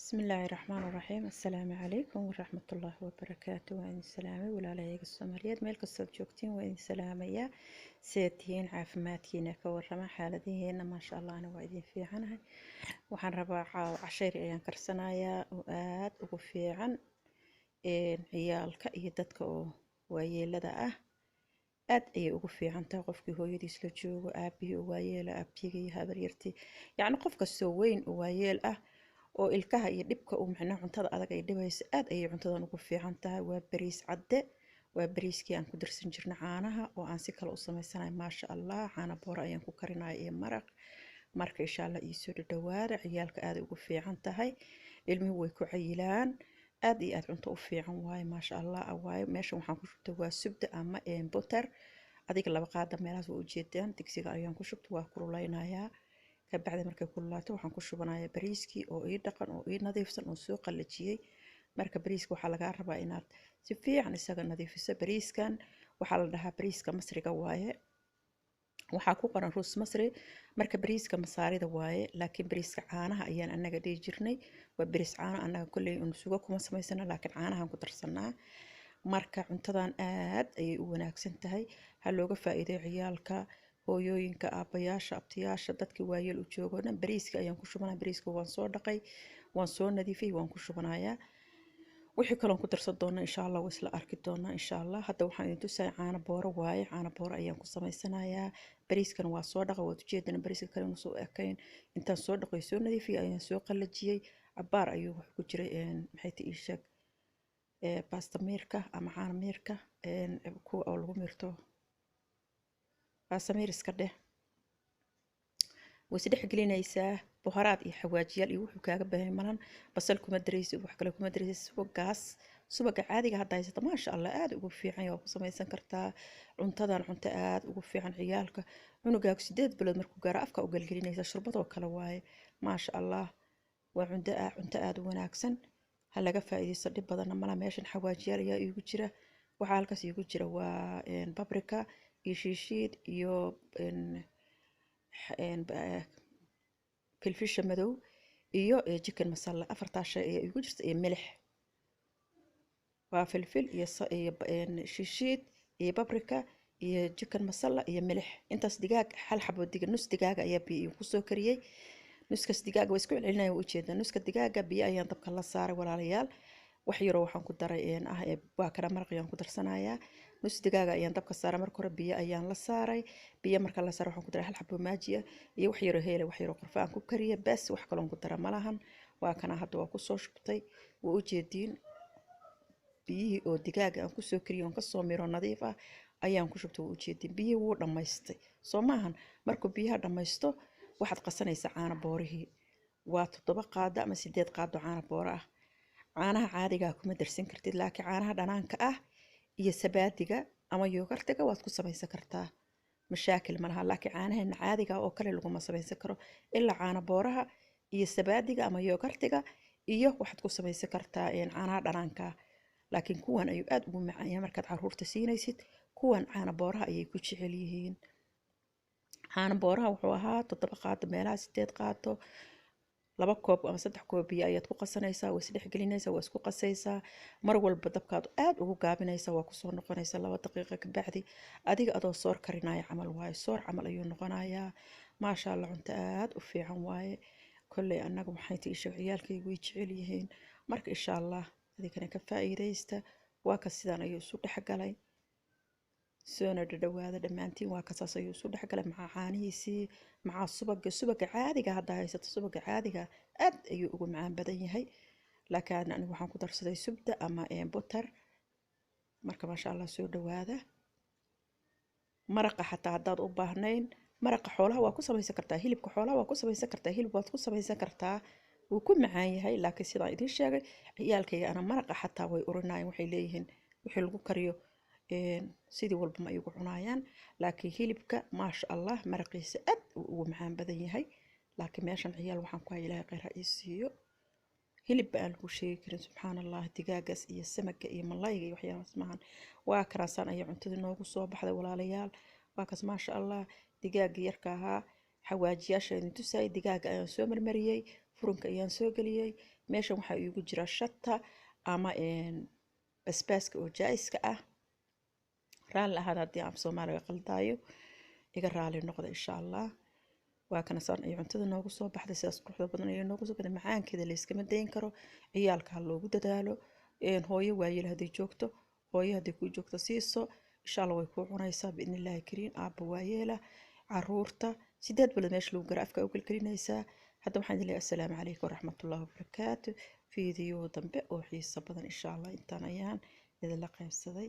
Bismillaahi Raxmaani Raxiim. Assalaamu calaykum waraxmatullaahi wabarakaatu. Waa idin salaamay, walaalahayga Soomaaliyeed, meel kastood joogtiin waa idin salaamayaa. Sidaad tihiin? Caafimaadkiina ka warrama, xaaladihiina? Maasha Allah, ana waa idin fiicanahay. Waxaan rabaa caawa cashayr ayaan karsanayaa oo aad ugu fiican ciyaalka iyo dadka oo waayeelada ah. Aad ayay ugu fiican tahay qofkii hooyadiis la joogo, aabihii oo waayeela, abtigii, habaryartii, yacni qof kastoo weyn oo waayeel ah oo ilkaha iyo dhibka uu macnaha cuntada adag ay dhibayso, aad ayay cuntadan ugu fiican tahay. Waa bariis cadde, waa bariiskii aan ku darsan jirnay caanaha oo aan si kale u samaysanayo. Maasha Allah, caano booro ayaan ku karinaya iyo maraq. Marka insha Allah iisoo dhadhawaada. Ciyaalka aad ugu fiican tahay, ilmuhu way ku cayilaan, aad iyo aad cunto u fiican waaye, maasha Allah waaye. Meeshan waxaan ku shubtay waa subda ama butter, adiga 2 qaada meelahaas waa ujeedaan. Digsiga ayaan ku shubtay, waa kululeynayaa. Kabacdi markay kululaato waxaan ku shubanayaa bariiskii oo ii dhaqan oo ii nadiifsan oo soo qallajiyey. Marka bariiska waxaa lagaa rabaa inaad si fiican isaga nadiifiso. Bariiskan waxaa la dhahaa bariiska Masriga waaye, waxaa ku qoran ruus Masri. Marka bariiska Masaarida waaye, laakiin bariiska caanaha ayaan anaga dhihi jirnay. Waa bariis caano. Annaga kolley un sugo kuma samaysana, laakiin caanahan ku darsanaa. Marka cuntadan aad ayay u wanaagsan tahay, ha looga faa'iideeyo ciyaalka, hooyooyinka, aabbayaasha, abtiyaasha, dadkii waayeel u joogo dhan. Bariiska ayaan ku shubanaya. Bariiska waan soo dhaqay, waan soo nadiifiyey, waan ku shubanayaa. Wixii kaloon ku darsan doona insha Allah waa isla arki doonaa insha Allah. Hadda waxaan idin tusaya caano booro waaye, caano booro ayaan ku samaysanayaa. Bariiskan waa soo dhaqa, waad ujeedana bariiska kale inuusan u ekayn. Intaan soo dhaqay, soo nadiifiyey, ayaan soo qallajiyey. Cabaar ayuu wuxuu ku jiray, maxay ta ii sheeg, baasta miirka ama caano miirka, kuwa oo lagu miirto, baasta miir iska dheh. Way isdhex gelinaysaa. Buharaad iyo xawaajiyaal iyo wuxuu kaaga baahan malan, basal kuma daraysid, wax kale kuma daraysid. Subagaas, subaga caadiga hadda haysata, maasha Allah, aad ugu fiican waa ku samaysan kartaa cuntadan. Cunto aad ugu fiican ciyaalka. Cunugaagu 8 bilood markuu gaaro afka u gelgelinaysa, shurbadoo kale waaye. Maasha Allah, waa cunto aad u wanaagsan, ha laga faa'iidaysto, dhib badanna mala. Meeshan xawaajiyaal ayaa iigu jira. Waxaa halkaas iigu jira waa paprika iyo shiishiid iyo filfisha madow iyo chicken masala. Afartaa shay ayaa iigu jirta iyo milix. Waa filfil iyo shiishiid iyo paprika iyo chicken masala iyo milix, intaas. Digaag hal xabo diga, nus digaaga ayaa biyo kusoo kariyey. Nuskas digaaga waa isku celcelinaya, waa ujeedaa. Nuska digaaga biyo ayaan dabka la saaray, walaalayaal. Wax yaroo waxaan ku daray ah, waa kana maraq ayaan ku darsanayaa. Nus digaaga ayaan dabka saaray marka hore, biyo ayaan la saaray. Biyo marka la saaray waxaan ku daray hal xabo maaji ah iyo wax yaroo heela, wax yaroo qorfo aan ku kariyay, bes. Wax kaloon ku dara malahan. Waa kana, hadda waa kusoo shubtay, waa ujeediin. Biyihii oo digaaga aan kusoo kariyay oon kasoo miro nadiif ah ayaan ku shubtay, waa ujeediin. Biyihii wuu dhammaystay, soo maahan? Markuu biyaha dhammaysto waxaad qasanaysaa caano boorihii. Waa 7 qaado ama 8 qaado caano booro ah. Caanaha caadigaa kuma darsan kartid, laakiin caanaha dhanaanka ah iyo sabaadiga ama yogurtiga waad ku samaysan kartaa, mashaakil malaha. Laakiin caanaheena caadiga oo kale laguma samaysan karo, ilaa caano booraha iyo sabaadiga ama yogurtiga, iyo waxaad ku samaysan kartaa caanaha dhanaanka. Laakiin kuwan ayuu aad ugu macaan yahay markaad caruurta siinaysid. Kuwan caano booraha ayay ku jecel yihiin. Caano booraha wuxuu ahaa 7 qaado meelaha, 8 qaado. 2 koob ama 3 koob biyo ayaad ku qasanaysaa, waa isdhex gelinaysaa, waa isku qasaysaa. Mar walba dabkaad aad ugu gaabinaysaa, waa kusoo noqonaysaa 2 daqiiqo kabacdi. Adiga adoo soor karinaya camal waaye, soor camal ayuu noqonayaa. Maasha Allah, cunto aad u fiican waaye. Kolley annaga waxay tii sheeg, ciyaalkaygu way jecel yihiin. Marka insha Allah adigana ka faa'iidaysta. Waa ka sidaan ayuu isu dhex galay. Soona dhadhawaada dhammaantiin. Waa kasaas ayuu isu dhexgalay macaa caanihiisii, macaa subaga. Subaga caadiga haddaa haysato, subaga caadiga aad ayuu ugu macaan badan yahay, laakiin anigu waxaan ku darsaday subda ama butter. Marka maasha Allah, soo dhawaada. Maraqa xataa haddaad u baahnayn, maraqa xoolaha waa ku samaysan kartaa, hilibka xoolaha waa ku samaysan kartaa, hilib waad ku samaysan kartaa, wuu ku macaan yahay. Laakiin sidaan idiin sheegay, ciyaalkayga ana maraqa xataa way urinayaan, waxay leeyihiin wixii lagu kariyo sidii walba ma igu cunaayaan. Laakiin hilibka maasha Allah maraqiisa aad uu ugu macaan badan yahay. Laakiin meeshan ciyaal waxaan ku haya, Ilaahay khayr ha ii siiyo, hilibba aan lagu sheegi karin, subxaan Allah, digaagaas iyo samaga iyo malayga iyo waxyaabahaas maahan. Waa kanaasaan ayaa cuntadii noogu soo baxday, walaalayaal. Waa kaas, maasha Allah. Digaagii yarka ahaa xawaajiyaasha idin tusayay, digaaga ayaan soo marmariyey. Furunka ayaan soo geliyey. Meeshan waxaa iigu jira shata ama basbaaska oo jaa-iska ah. Raalli ahaada haddii aan Soomaaliga qaldaayo, iga raali noqda insha Allah. Waa kana saan ay cuntada noogu soo baxday, sidaas quruxda badan ayay noogu soo baxday. Macaankeeda layskama dayn karo. Ciyaalka ha loogu dadaalo. Hooyo waayeel hadday joogto, hooyo hadday kuu joogto, siiso insha Allah, way kuu cunaysaa biidni Illaahi kariin. Aabba waayeela, caruurta 8 bilood meesha lagu gara afka u gelgelinaysaa. Hadda waxaan idin leeyahay assalaamu calaykum waraxmatullahi wabarakaatu. Fiidiyo dambe oo xiiso badan insha Allah. Intaan ayaan idinla qaybsaday.